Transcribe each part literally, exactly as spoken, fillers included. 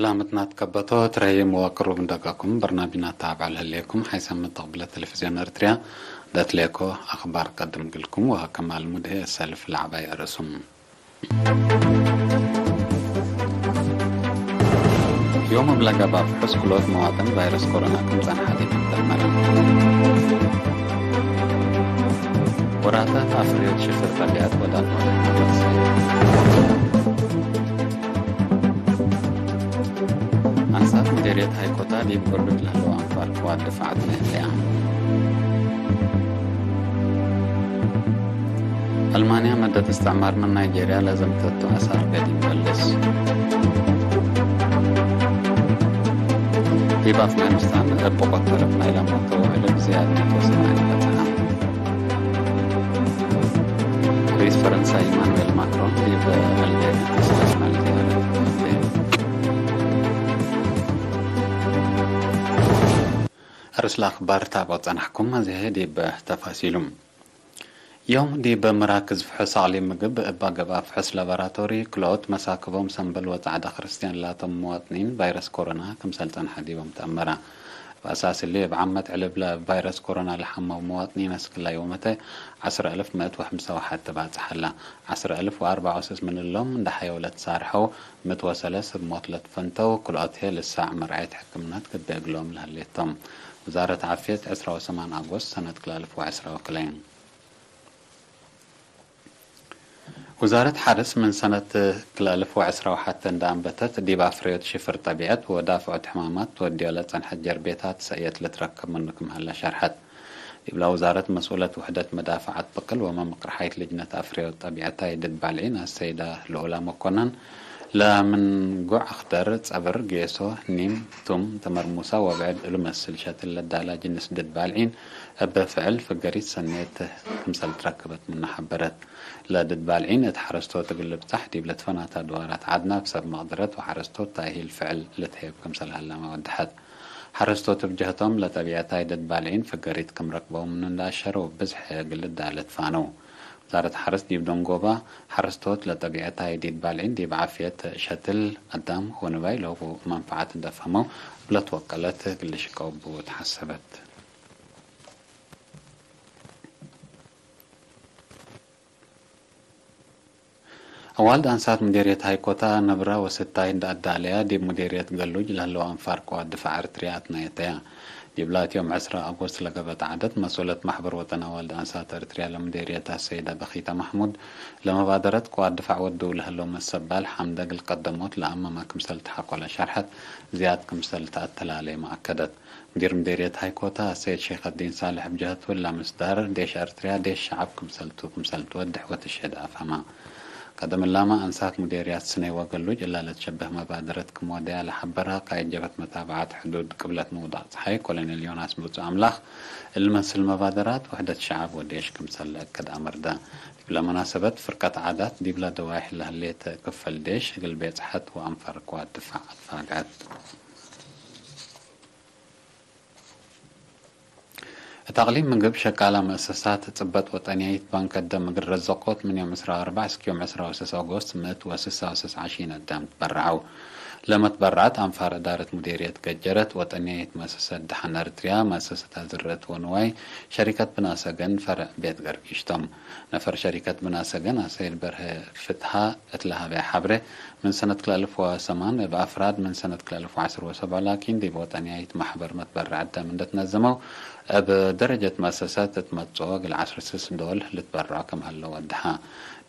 ሰላመትና ትከበቶ ትረህይም ወቅሩብ እንደቀኩም በርናቢና ተአብዐ ለህሌኩም ሐይሰ ምን ተቅብለ ቴሌቪዝዮን ኤርትርያ ደትሌኮ አክባር ቀድም ግልኩም ወከማል ሙድሄ እሰልፍ ለዐባይ አርእሱም። ዮም እብ ለገባ ፍሑስ ክልኦት መዋጥን ቫይረስ ኮሮና ክም ጸንሐ ዲብ ተመረ። ወራታት አፍርዮት ሽፍር ጠቢዐት ወዳት ወደት መበሰ። አንሳት ምዴርየት ሃይኮታ ዲብ ገሉጅ ለህለው አንፋር ቅዋት ድፋዓት ለህለያ። አልማንያ መደት እስትዕማር ምን ናይጄርያ ለዘምተቱ አሳር ገዲም በልስ። ዲብ አፍጋኒስታን እብ ብቆት ተረፍ ናይለ ሞተው ዕልል ዝያድ ሚእት ወሰብዓ በጽሐ። ርኢስ ፈረንሳ ኢማኑኤል ማክሮን ዲብ አልጄርያ ተስለስ ናይጄርያ። አርእስ ለአክባር ታብዖ ጸናሕኩም፣ አዜ ዲብ ተፋሲሉ። ዮም ዲብ መራክዝ ፍሑስ አቅሊም ምግብ እብ አገባብ ፍሑስ ላቦራቶሪ ክልኦት መሳክቦም ሰምበል ወጸዕደ ክርስትያን ላቶም መዋጥኒን ቫይረስ ኮሮና ክምሰል ጸንሐ ዲቦም ተአመረ። እብ አሳስ እሊ እብ ዓመት ዕልብ ለእብ ቫይረስ ኮሮና ለሐመው መዋጥኒን አስክላይ ወመተ ዐስር አልፍ ምእት ወሐምሳ ወሐት ትባጽሕ ሀላ። ዐስር አልፍ ወአርበዕ ወስስ ምን እሎም እንደ ሐየው ለትሳርሐው ምእት ወሰለስ እብ ሞት ለትፈንተው፣ ክልኦት ህዬ ልሳዕ መርዐየት ሕክምናት ግበእ እግሎም ለህሌት ቶም። ውዛረት ዓፍየት ዕስራ ወሰማን አጎስት ሰነት ክልአልፍ ወዐስራ ወክልኤ። ውዛረት ሐርስ ምን ሰነት ክልአልፍ ወዐስራ ወሐተ እንደ አንበተት፣ ዲብ አፍረዮት ሽፍር ጠቢዐት ወዳፍዖት ሕማማት ትወድዮ ለጸንሐት ጀርቤታት ሰእየት ልትረከብ ምኑ ክም ሀለ ሸርሐት። ዲብለ ውዛረት መስኡለት ውሕደት መዳፈዐት ብቅል ወመምቅርሓይት ልጅነት አፍርዮት ጠቢዐታይ ድድ ባልዒን አሰይደ ልኡላ መኮነን፣ ለምንጎዕ አክደር፣ ጸብር፣ ጌሶ፣ ኒም፣ ቱም፣ ተመርሙሳ ወብዕድ እሉ መስል ሸትል ለዳላ ጅንስ ድድ ባልዒን እብ ፍዕል ፍገሪት ሰኔት ክምሰል ትረክበት ምኑ ሐበረት። ለድድ ባልዒን እት ሐረስቶት እግል ልብጻሕ ዲብ ለትፈናተ አድዋራት ዐድናብ ሰብ መቅደረት ወሐረስቶት ታእሂል ፍዕል ልትሄብ ክምሰል ሀላመ ወደሐት። ሐረስቶት እብ ጀህቶም ለጠቢዐታይ ድድ ባልዒን ፍገሪት ክም ረክበው ምኑ እንደ አሸረው ብዝሕ እግል ልዳለት ፋነው። ውዛረት ሐርስ ዲብ ደንጎባ፣ ሐረስቶት ለጠቢዐታይ ድድ ባልዒን ዲብ ዓፍየት ሸትል አዳም ወንባይ ለቡ መንፈዐት እንደ ፈሀመው እብ ለትወቀለት እግል ልሽቀው እቡ ተሐሰበት። አዋልድ አንሳት ምዴርየት ሃይኮታ ነብረ ወስታይ እንደ አዳለያ፣ ዲብ ምዴርየት ገሉጅ ለህለው አንፋር ቅዋት ድፋዕ ኤርትርያ አትናየተያ። ዲብ ላትዮም ዕስራ አጎስት ለገበት ዐደት፣ መስኡለት ማሕበር ወጠን አዋልድ አንሳት ኤርትርያ ለምዴርየት አሰይደ በኺተ ማሕሙድ፣ ለመባደረት ቅዋት ድፋዕ ወድው ለህለው መሰባል ሐምደ እግል ቀደሞት ለአመመ ክምሰል ተሐቆለ ሸርሐት፣ ዝያድ ክምሰል ተአተላሌመ አከደት። ሙዲር ምዴርየት ሃይኮታ አሰይድ ሼኸዲን ሳልሕ እብ ጀህቱ፣ እላ ምስዳር ዴሽ ኤርትርያ ዴሽ ሸዐብ ክምሰልቱ ክምሰል ትወድሕ ወትሸድ አፍሀማ። ቀደም እላመ አንሳት ሙዴርያት ስነይ ወገሉጅ እላ ለትሸበህ መባደረት ክም ወደያ ለሐበረ ቃእድ ጀብሀት መታብዐት ሕዱድ ቅብለት ምውዳቅ ጸሓይ ኮሎኔል ዮናስ ብጹእ አምላክ፣ እሊ መስል መባደራት ውሕደት ሸዐብ ወዴሽ ክምሰል ለእክድ አመርደ። ዲብለ መናሰበት ፍርቀት ዓዳት ዲብለ ደዋይሕ ለህሌት ክፈል ዴሽ እግል ቤጽሐት ወአንፋር ቅዋት ድፋዕ አትፋግዐት። እት አቅሊም ምግብ ሸቃላ መእሰሳት ጽበጥ ወጠንያይት ባንከ ደም እግል ረዘቆት ምን ዮም ዕስራ ወአርበዕ እስክ ዮም ዕስራ ወስስ አጎስት ምእት ወስሳ ወስስ ዐሺን አዳም ትበረዐው። ለመትበረዐት አንፋር እዳረት ሙዴርየት ገጀረት ወጠንያይት መእሰሰት ደሐን ኤርትርያ፣ መእሰሰት አዝረት ወንዋይ፣ ሸሪከት ብናሰገን ፈርዕ ቤት ገርጊሽ ቶም። ነፈር ሸሪከት ብናሰገን አሰይድ በርሀ ፍትሃ እት ለሀበየ ሐብሬ፣ ምን ሰነት ክልአልፍ ወሰማን እብ አፍራድ፣ ምን ሰነት ክልአልፍ ወዐስር ወሰብዕ ላኪን ዲብ ወጠንያይት ማሕበር መትበረዐት ደም እንደ ትነዘመው፣ እብ ደረጀት መእሰሰት እት መጽኦ እግል ዐስር ስስ ዶል ልትበረዖ ክም ሀለው ወደሐ።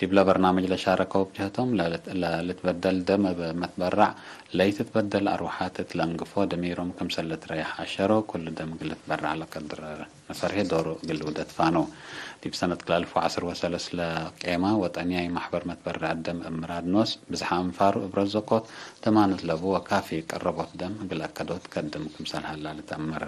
ዲብለ በርናምጅ ለሻረከው እብ ጀህቶም፣ ለልት-፣ ለልትበደል ደም እብ መትበረዕ ለኢትትበደል አርወሓት እት ለእንግፎ ደሚሮም ክምሰል ልትረየሕ አሸረው፣ ኩሉ ደም እግል ልትበረዕ ለቀድር ነፈር ህዬ ዶሩ እግል ልውደት ፋነው። ዲብ ሰነት ክልአልፍ ወዐስር ወሰለስ ለቄመ ወጠንያይ ማሕበር መትበረዐት ደም እብ ምራድ ኖስ፣ ብዝሐ አንፋሩ እብ ረዘቆት ደማነት ለቡ ወካፊ ቀረቦት ደም እግል አከዶት ከድም ክምሰል ሀላ ልትአመር።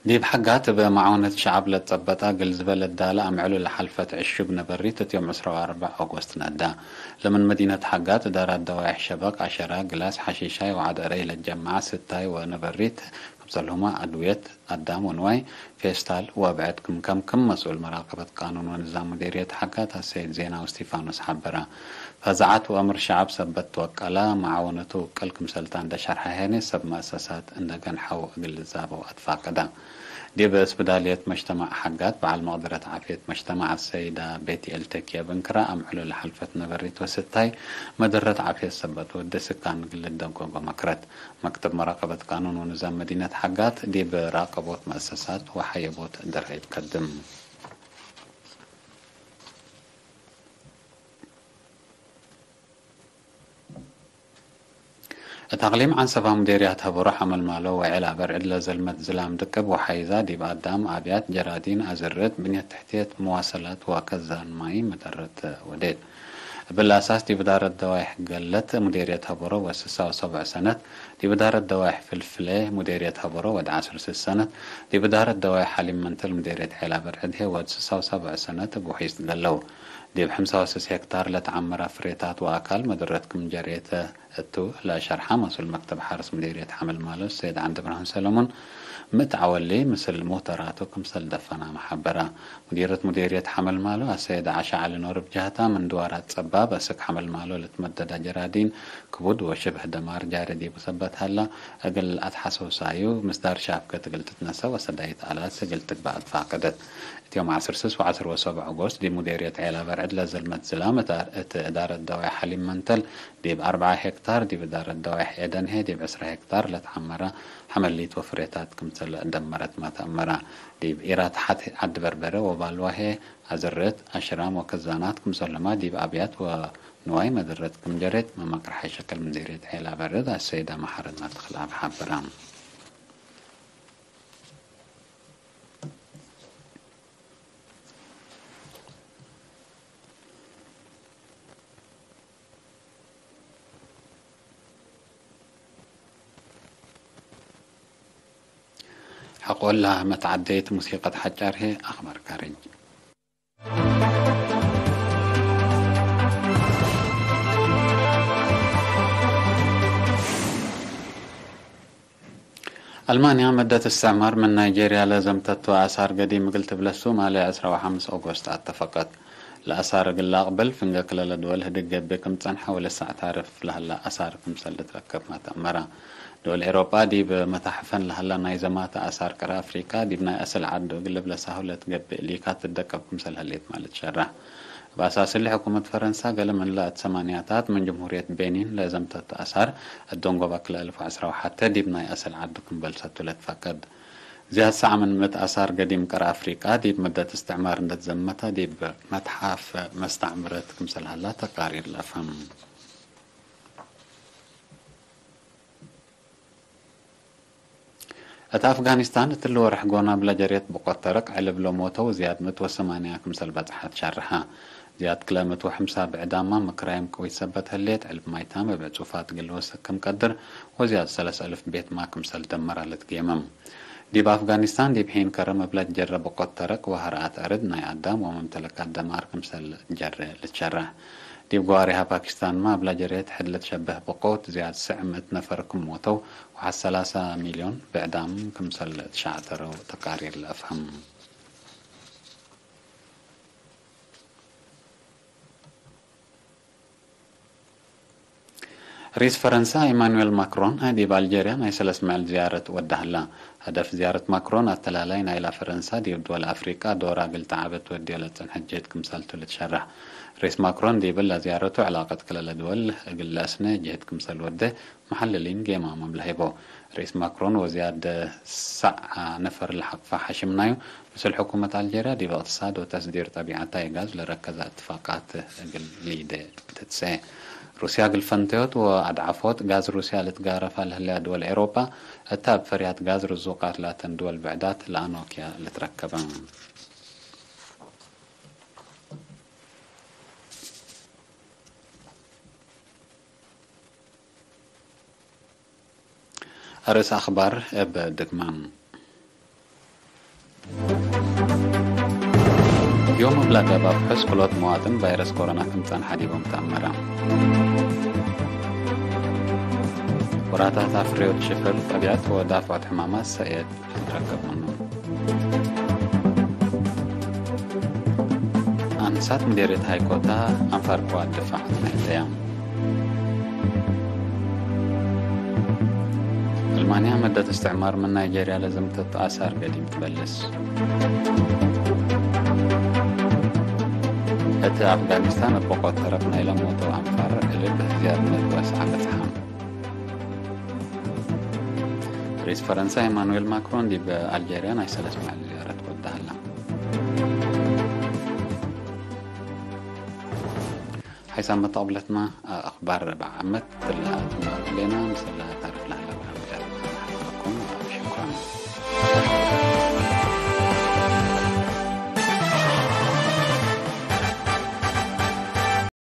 ዲብ ሐጋት እብ መዓውነት ሸዐብ ለትጸበጠ ግልዝበ ለዳለ አምዕሉ ለሐልፈት ዕሹግ ነበሪት እት ዮም ዕስራ ወአርበዕ ኦጎስት ነዳ። ለምን መዲነት ሐጋት እዳራት ደዋይሕ ሸበቅ፣ አሸራ፣ ግላስ፣ ሐሺሻይ ወዐድ አረይ ለትጀመዐ ስታይ ወነበሪት ክምሰልሁመ አድውየት፣ አዳም ወንዋይ፣ ፌስታል ወብዕድ ክምከም ክም መስኡል መራቀበት ቃኑን ወንዛም ሙዴርየት ሐጋት አሰይድ ዜናዊ እስቲፋኖስ ሐበረ። ፈዛዐት ወአምር ሸዐብ ሰበት ትወቀለ፣ መዓወነቱ ውቅል ክምሰልታ እንደ ሸርሐ ሄኔ ሰብ መአሰሳት እንደ ገንሐው እግል ልዛበው አትፋቀደ። ዲብ እስብዳልየት መጅተማዕ ሐጋት በዐል መቅደረት ዓፍየት መጅተማዕ አሰይዳ ቤትኤል ተኪየ ብንክረ አምዕሉ ለሐልፈት ነበሪት ወስታይ መደረት ዓፍየት ሰበት ወዲ ስካን እግል ልደጎጎ መክረት። መክተብ መራቀበት ቃኑን ወንዛም መዲነት ሐጋት ዲብ ራቀቦት መአሰሳት ወሐየቦት ደርሀ ኢትከድም። እት አቅሊም ዐንሰባ ሙዴርያት ሀበሮ ሐመልማሎ ወዔላ በርዕድ ለዘልመት ዝላም ድቅብ ወሐይዛ ዲብ አዳም፣ አብያት፣ ጀራዲን፣ አዝርት፣ ብንየት ትሕትየት፣ መዋሰላት ወከዛን ማይ መደረት ወዴት። እብለ አሳስ ዲብ እዳረት ደዋይሕ ገለት ሙዴርየት ሀበሮ ወስሳ ወሰብዕ ሰነት፣ ዲብ እዳረት ደዋይሕ ፍልፍሌ ሙዴርየት ሀበሮ ወድ ዐስር ስስ ሰነት፣ ዲብ እዳረት ደዋይሕ ሐሊም መንተል ሙዴርየት ዔላ በርዕድ ህዬ ወድ ስሳ ወሰብዕ ሰነት እብ ውሒዝ ገለው። ዲብ ሐምሳ ወስስ ሄክታር ለተዐመረ ፍሬታት ወአካል መደረት ክም ጀሬተ እቱ ለሸርሐ መስኡል መክተብ ሐርስ ሙዴርየት ሐመልማሎ ሰይድ ዐንደብርሃን ሰለሙን፣ ምእት ዐወሊ ምስል ሙህተራቱ ክምሰል ደፈናመ ሐበረ። ሙዲረት ሙዴርየት ሐመልማሎ አሰይድ ዐሸ ዐሊ ኖር እብ ጀህታ፣ ምን ድዋራት ጸባብ አስክ ሐመልማሎ ልትመደደ ጀራዲን ክቡድ ወሽብህ ደማር ጃሪ ዲቡ ሰበት ሀላ፣ እግል አትሐሰውሳዩ ምስዳር ሻፍገት እግል ትትነሰእ ወሰዳይት አላት እግል ትግበእ አትፋቀደት። እት ዮም ዐስር ስስ ወዐስር ወሰብዕ ኦጎስት ዲብ ሙዴርየት ዔላ በርዕድ ለዘልመት ዝላም እት እዳረት ደዋይ ሐሊም መንተል ዲብ አርበዓ ሄክታር፣ ዲብ እዳረት ደዋይሕ ኤደን ህዬ ዲብ ዕስራ ሄክታር ለተዐመረ ሐመሊት ወፍሬታት ክምሰል ደመረትመ ተአመረ። ዲብ ኢራትሐት ዐዲ በርበረ ወባልዋ ህዬ አዝርት፣ አሽራም ወከዛናት ክምሰልሁመ ዲብ አብያት ወንዋይ መደረት ክም ጀሬት መመቅርሐ ሸክል ሙዴርየት ዔላ በርዕድ አሰይዳ መሐረና ተክለአብ ሐበረ። ሐቆለ መትዐደይት ሙሲቀት ሐጫር ህዬ አክባር ካርጅ። አልማንያ መደት እስትዕማር ምን ናይጄርያ ለዘምተቱ አሳር ገዲም እግል ትብለሱ ማሌ ዕስራ ወሐምስ ኦጎስት አተፈቀት። ለአሳር እግል ለአቅብል ፍንገ ክለ ለድወል ህድግ ገብእ ክም ጸንሐ ወለሰዕ ታርፍ ለሀላ አሳር ክምሰል ልትረከብመ ተአመረ። ድወል ኤሮጳ ዲብ መታሕፈን ለሀላ ናይ ዘማተ አሳር ቀረ አፍሪቃ ዲብ ናይ አስል ዐዱ እግል ልብለ ሳሁለት ገብእ ሊካት ትደቀብ ክምሰል ህሌት ማለት ሸረሕ። እብ አሳስ እሊ ሕኩመት ፈረንሳ ገሌ ምን ለአት ሰማንያታት ምን ጅምሁርየት ቤኒን ለዘምተቱ አሳር እት ደንጎባ ክለ አልፍ ወዐስራ ወሐተ ዲብ ናይ አሰል ዐዱ ክም በልሰቱ ለትፈቀድ። ዝያድ ሰዕ ምን ምእት አሳር ገዲም ቀር አፍሪቃ ዲብ መደት እስትዕማር እንደ ትዘመተ ዲብ መትሓፍ መስተዕምረት ክምሰል ሀላ ተቃሪር ለአፍህም። እት አፍጋኒስታን እትሊ ወርሕ ጎናብ ለጀሬት ብቆት ተረቅ ዕልብ ለሞተው ዝያድ ምእት ወሰማንያ ክምሰል በጽሐት ሸርሐ። ዝያድ ክለ ምእት ወሐምሳ ብዕዳማ ምክራይም ቅዊት ሰበት ህሌት፣ ዕልብ ማይታም እብ ዕጹፋት እግል ልወስክ ክም ቀድር ወዝያድ ሰለስ አልፍ ቤትማ ክምሰል ደመረ ልትጌመም። ዲብ አፍጋኒስታን ዲብ ሒን ከረም እብለ ጀረ ብቆት ተረቅ ወሀርአት አርድ ናይ አዳም ወመምተለካት ደማር ክምሰል ጀረ ልትሸረሕ። ዲብ ገዋሪሃ ፓኪስታንማ እብለ ጀሬት ሕድ ልትሸበህ ብቆት ዝያድ ስዕ ምእት ነፈር ክም ሞተው ወሐት ሰላሳ ሚልዮን ብዕዳም ክምሰል ትሸዕተረው ተቃሪር ለአፍህም። ርኢስ ፈረንሳ ኢማኑኤል ማክሮን ዲብ አልጀርያ ናይ ሰለስ መዕል ዝያረት ወደ ሀላ። ሀደፍ ዝያረት ማክሮን አተላላይ ናይላ ፈረንሳ ዲብ ድወል አፍሪቃ ዶራ እግል ተዓበት ወድዮ ለጸንሐት ጀህት ክምሰልቱ ልትሸረሕ። ርኢስ ማክሮን ዲብለ ዝያረቱ ዕላቀት ክለ ለድወል እግል ለአስነ ጀህት ክምሰል ወደ መሐልሊን ጌማምም ለሀይቦ። ርኢስ ማክሮን ወዝያድ ሰዕ ነፈር ለሐቅፈ ሐሽም ናዩ፣ ምስል ሕኩመት አልጀርያ ዲብ እቅትሳድ ወተስዲር ጠቢዐታይ ጋዝ ለረከዘ እትፋቃት እግል ሊዴ ትትሰኤ። ሩስያ እግል ፈንተዮት ወአድዐፎት ጋዝ ሩስያ ልትጋረፋ ለህለያ ድወል ኤሮጳ፣ እተ እብ ፈርያት ጋዝ ርዙቃት ላተን ድወል ብዕዳት ለአኖክያ ልትረከበ። አርእስ አኽባር እብ ድግማም። ዮም እብ ለአገባብ ፍሕስ ክሎት መዋጥን ቫይረስ ኮሮና ክም ጸንሐ ዲቦም ተአመረ። ወራታት አፍርዮት ሽፈል ጠቢዐት ወዳፍዖት ሕማማት ሰእየት ልትረከብ ምኑ። አንሳት ምዴርየት ሃይኮታ አንፋር ቅዋት ድፋዕ ትነህተያም። አልማንያ መደት እስትዕማር ምን ናይጄርያ ለዘምተት አሳር ገዲም ትበልስ። እት አፍጋኒስታን እብ ቦቆት ተረፍ ናይለ ሞተው አንፋር እልብ ዝያድነት ወስዐ በጽሐም። ርኢስ ፈረንሳ ኤማኑኤል ማክሮን ዲብ አልጄርያ ናይ ሰለስ መዓል ዝያረት ወደ ሀላ። ሓይሳም መተቅብለትመ አክባር ረብዕ ዓመት ትለሀትመ ክሌና ምስለ